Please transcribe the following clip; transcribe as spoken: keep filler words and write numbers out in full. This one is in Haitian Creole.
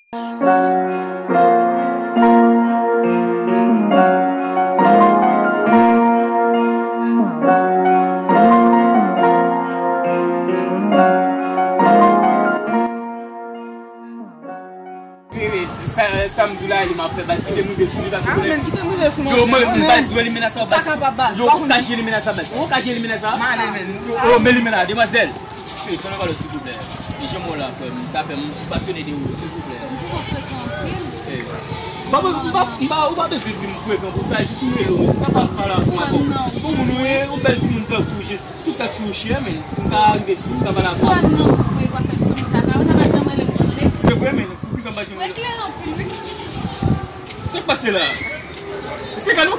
Sa, sa m di la, li m ap fè, baz, kite m rive sou li, paske... Ah, men kite m rive sou mwen, yo, men, men, baz, wè limena sa, baz. Yo, ou ka jere limena sa, baz. Ou ka jere limena sa. M ale, men. Yo, men limena, demwazèl. Swe, tande pale, silvouplè. E jan mwen la, frè m, sa fè m pasyone de ou, silvouplè. M poko frekan anpil. Eh. M pa, m pa, m pa, ou pa bezwen di m frekan pou sa, jis m rele w. M pa pale ansanm avè w. Bon, moun ou ye, yon bèl timoun tankou, jis tout sa ki sou chè, men m ka rive sou, m ka pale avè w. Wè, non, wè, w ap fè sou mwen, ta ka, sa pa janm rele m, tande? Se vre, men poukisa m pa janm rele w? Mwen klè anpil, wi. Sa k pase la? Se ka nou?